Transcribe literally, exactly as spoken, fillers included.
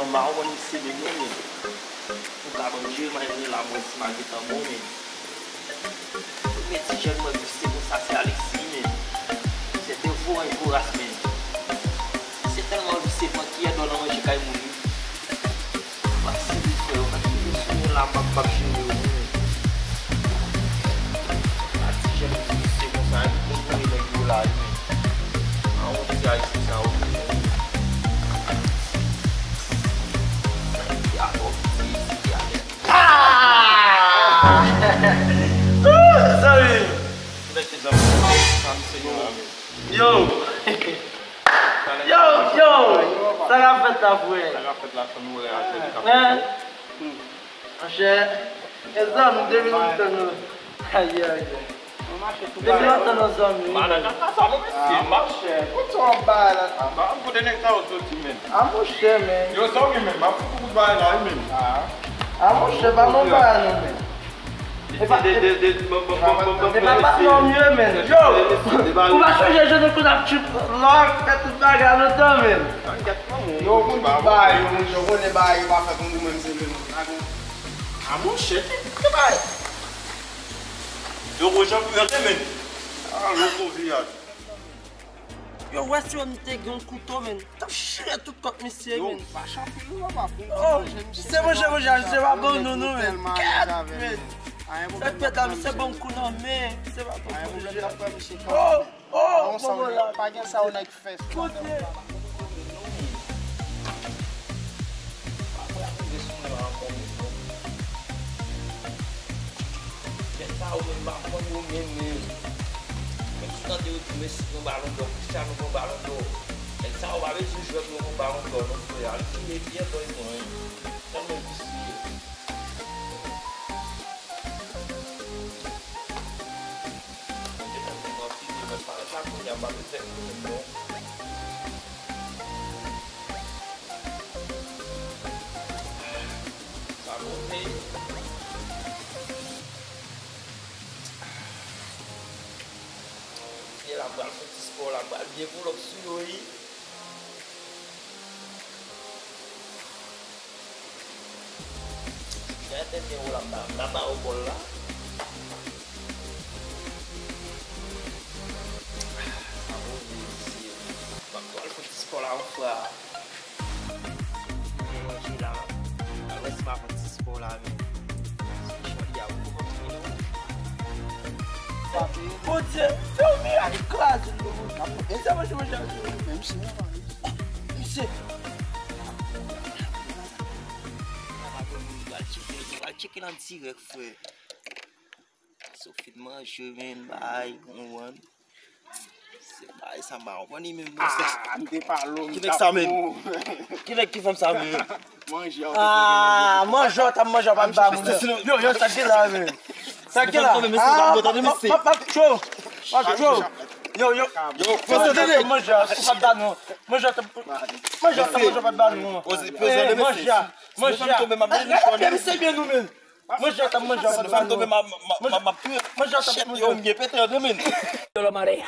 M pa konprann misye menm non, men. Ou ka ban m jere, m a jere la, mwen si m a gentan bon, men. Premye ti jèn mwen vise konsa, se Alexis, men. Se te voran voras, men. Se tèlman vise, pran kiyè dlo nan manje kay moun. Pase vit fè yo, mèt rive sou mwen la, m ap, m ap jere yo, men. A ti jèn vise konsa, e pou kontwole nèg yo la, wi, men. A, on ti ayisyen sa, wi, men. Ya, bon, ti, ti, ya. Ah! Zanmi! Sa misye la, men. Yo! Yo, yo! Sa k ap fèt la, frè? Sa k ap fèt la, fanmi, wè, a jodi k ap fèt la. Monchè, e zanmi, depi lontan nou. Ayi, ayi, ayi. Depi lontan nou zanmi. Madan kaka sa, non, mesye. Ah, monchè, kote w ap bay la? Ah, kote nèg sa yo soti, men? Ah, monchè, men. Yo, zanmi, men, m ap fout ou kout bagay la, wi, men. Ah, monchè, pa non bagay, non, men. E pa, e pa, e pa patnè w m ye, men. Yo! Ou pa chonje jan nou konn ap trip lòk, fè tout bagay lontan, men. Yo, ou konn tout bagay, yo, monchè, ou konnen bagay yo pa fèt yon jou menm, se menm. A, monchè, ki, ki bagay? Yo, gwo jan pou yo te, men. A, loko viyaj. Yo, wè si yo m te gen yon kouto, men. T ap chire tout kòk misye, men. Yo, fache anpil, non, papa. Oh, misye manje, manje, misye pa ban nou, non, men. Kèt, men. Sa k fèt la, misye ban m kou nan men. Misye pa ban m kou nan men. Oh, oh, bon, bon, la. Pa gen sa, on a fè. Kote? Nèg sa yo menm, m pa konn yo menm, men. Menm si w tande yo di Messi pran balon dò, Cristiano pran balon dò. Nèg sa yo pa bezwen jwè pou yo pran balon dò, non, frè. Al file pyè bòy mwen. Tèlman visye. Mwen te tande mwen file, mwen pa sa kounye a, m pa bezwen konnen non. Sa monte. Fye la pral fè ti spò la, pral byen pull up sou yo, wi. Gade tèt nèg ou la, la, la ba ou bòl la. Sa bon, mesye. M ap pral fè ti spò la, yon fwa. Mwen manje la. Alò, si m ap fè ti spò la, men. Si chòl ya, ou konprann mwen, non? Bondye, fè yon mirak, kraze l, non. Misye manje, manje, manje. Menm si. Misye. Al tcheke, al tcheke l an dirèk, frè. Si w fin manje, men, bay, konprann. Se bay sa, m pa konprann li menm, non, se. Ah, m te pale w, m t ap mouri. Ki nèg sa, men? Ki nèg ki fè m sa, men? Manje, w te manje. Ah, manje, w t ap manje, w pa t ba moun. Yo, yo, sa ki la, men? Sa ki la? Ah, m ap, m ap, m ap cho. M ap cho. Yo, yo. Yo, manje, w pa t ba nou. Manje, w t ap, manje, w t ap manje, w pa t ba nou. Manje, manje. Manje, w t ap manje, w pa t ba nou. Manje, w t ap manje, w pa t ba nou. Manje, w t ap manje. Yo, m gen pete yo demen. Yo, lo mare.